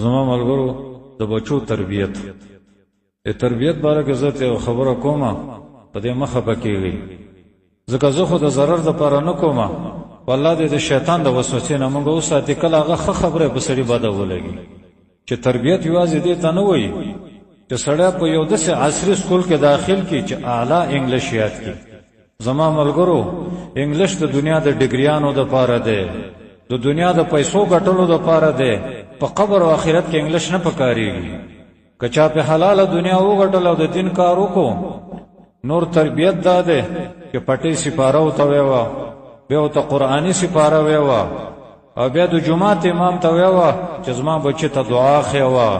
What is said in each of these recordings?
زما ملګرو د بچو تربیت، د تربیت باره کې زه ته خبره کوم، په دې مخه پکېږي، ځکه زه خو د ضرر دپاره نه کوم. والله دې د شیطان د وسوسې نه موږ وساتي، کله هغه ښه خبره په سړي بده ولګي. چې تربیت یوازې دې ته نه وایي چې سړی په یو داسې عصري سکول کې داخل کړي چې اعلی انګلیش یاد کړي. زما ملګرو، انګلیش د دنیا د ډګریانو دپاره دی، د دنیا د پیسو ګټلو دپاره دی. په قبر او آخرت کې انګلیش نه پکارېږي. که چا په حلاله دنیا وګټله او د دین کار وکړو، نور تربیت دا دی چې پټې سپاره ورته ویوه، بیا ورته قرآني سپاره ویوه، او بیا د جومات امام ته ویوه چې زما بچي ته دعا ښیوه،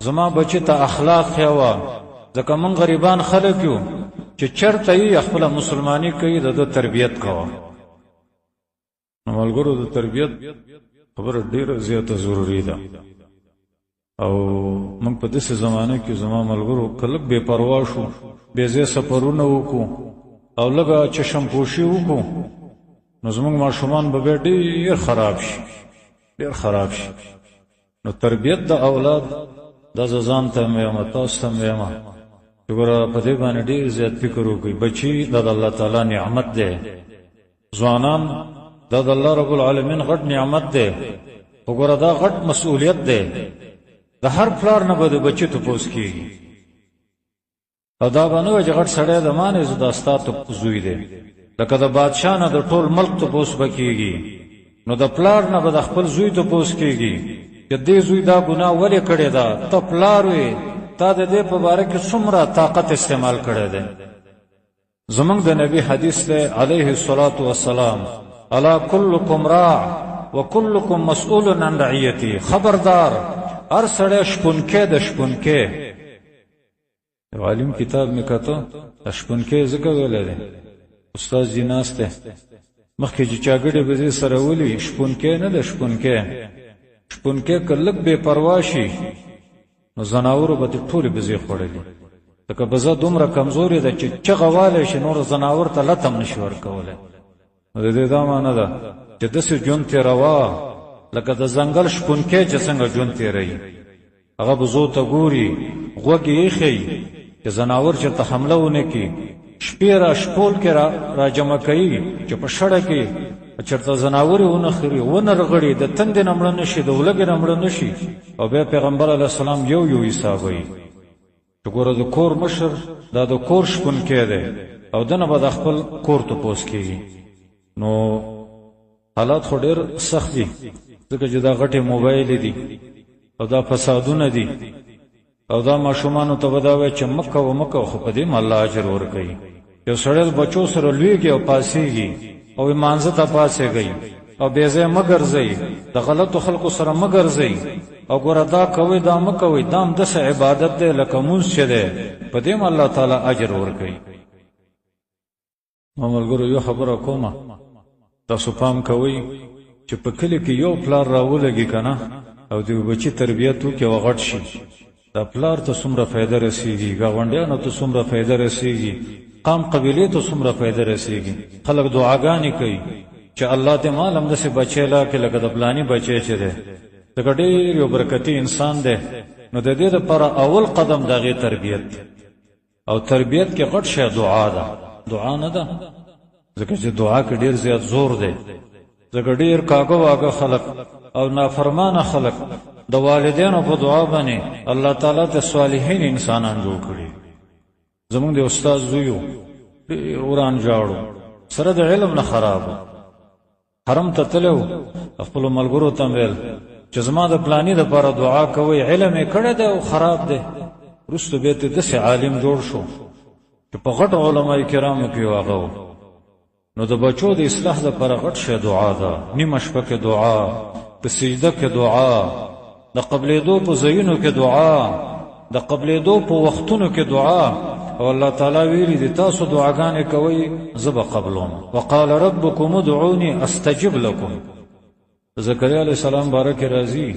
زما بچي ته اخلاق ښیوه. ځکه موږ غریبان خلک یو چې چېرته یې خپله مسلماني کوي، د ده تربیت کوه. نو ملګرو، د تربیت خبره ډېره زیاته ضروري ده. او موږ په داسې زمانه کې زما ملګرو که لږ بې پروا شو، بې ځایه سفرونه وکړو او لږه چشم پوشي وکړو، نو زموږ ماشومان به بیا ډېر خراب شي، ډېر خراب شي. نو تربیت د اولاد دا زه ځان ته هم وایم، تاسو ته هم وایم چې ګوره په دې باندې ډېر زیات فکر وکړئ. بچي دا د الله تعالی نعمت دی، ځوانان دا د الله رب العالمین غټ نعمت دی، خو ګوره دا غټ مسؤلیت دی. د هر پلار نه به د بچي تپوس کېږي. او دا به نه وایي چې غټ سړی د ما نه، زه دا ستا زوی دی. لکه د بادشاه نه د ټول ملک تپوس به کېږي، نو د پلار نه به د خپل زوی تپوس کېږي چې دې زوی دا ګناه ولې کړې ده، ته پلار وې، تا د دې په باره کې څومره طاقت استعمال کړی دی. زمونږ د نبی حدیث دی علیه الصلاة والسلام، الا کلکم راع وکلکم مسؤول عن رعیتی. خبردار، هر سړی شپونکی د شپونکی. یو عالم کتاب مې کته، شپونکی ځکه ویلی دی، استاد جي ناست دی، مخکې چې چا ګډې بزې سره ولي، شپونکی نه دی شپونکی. شپونکی که لږ بې پروا شي نو ځناورو به ترې ټولې بزې خوړلي، ځکه بزه دومره کمزورې ده چې چغه والی شي، نور ځناور ته لت هم نشي ورکولی. نو د دې دا معنی ده چې داسې ژوند تېروه لکه د ځنګل شپونکی چې څنګه ژوند تېروي. هغه بزو ته ګوري، غوږ یې ایښی چې ځناور چېرته حمله ونه کړي، شپې را شپول کې را جمع کوي چې په شړه کې چېرته ځناور یې ونه خوري، ونه رغړي، د تندې نه مړه نه شي، د ولږې نه مړه نه شي. او بیا پیغمبر علیه السلام یو یو حسابوي چې ګوره د کور مشر دا د کور شپونکی دی او دنه به د خپل کور تپوس کېږي. نو حالات خو ډېر سخت دي، ځکه چې دا غټې موبایل دي او دا فسادونه دي، او دا ماشومانو ته به دا وایي چې مه کوه مه کوه، خو په دې هم الله اجر ورکوي. یو سړی د بچو سره لویږي او پاسېږي او لمانځه ته پاڅېږئ او بې ځایه مه ګرځئ، د غلطو خلکو سره مه ګرځئ، او ګوره دا کوئ دا مه کوئ، دا هم داسې عبادت دی لکه مونځ چې دی، په دې هم الله تعالی اجر ورکوي. ما ملګرو یو خبره کومه، تاسو پام کوئ چې په کلي کې یو پلار راولګي که نه او د یو بچي تربیت وکړي او غټ شي، دا پلار ته څومره فایده رسیږي، ګاونډیانو ته څومره فایده رسیږي، قام قبیلې ته څومره فایده رسیږي. خلک دعاګانې کوي چې الله دې مال هم داسې بچی لا کړي لکه د فلاني بچی چې دی، ځکه ډېر یو برکتي انسان دی. نو د دې لپاره اول قدم د هغې تربیت دی، او تربیت کې غټ شی دعا ده. دعا نه ده، ځکه چې دعا کې ډېر زیات زور دی، ځکه ډېر کاږه واږه خلک او نافرمانه خلک د والدینو په دعا باندې الله تعالی ته صالحین انسانان جوړ کړي. زمونږ د استاد زوی و، ډېر وران جاړو، سره د علم نه خراب و، حرم ته تللی و، خپلو ملګرو ته ویل چې زما د پلاني دپاره دعا کوئ، علم یې کړی دی او خراب دی. وروسته بیا ترې داسې عالم جوړ شو چې په غټو علماء کرامو کې یو هغه و. نو د بچو د اصلاح دپاره غټ شی دعا ده، نیمه شپه کې دعا، په سجده کې دعا، د قبلېدو په ځایونو کې دعا، د قبلېدو په وختونو کې دعا. او الله تعالی ویلي دي تاسو دعاګانې کوئ زه به قبلوم. وقال ربکم ادعوني استجب لکم. زکریا علیه السلام باره کې راځي،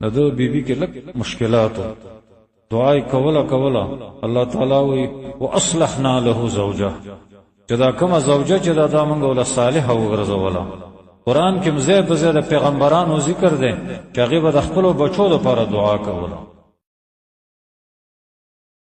د ده بیبي کې لږ مشکلات و، دعا یې کوله کوله، الله تعالی وایي واصلحنا له زوجه، چې دا کومه زوجه چې دا دا موږ وله صالحه وګرځوله. قرآن کې ځای په ځای د پیغمبرانو ذکر دی چې هغوی به د خپلو بچو دپاره دعا کوله.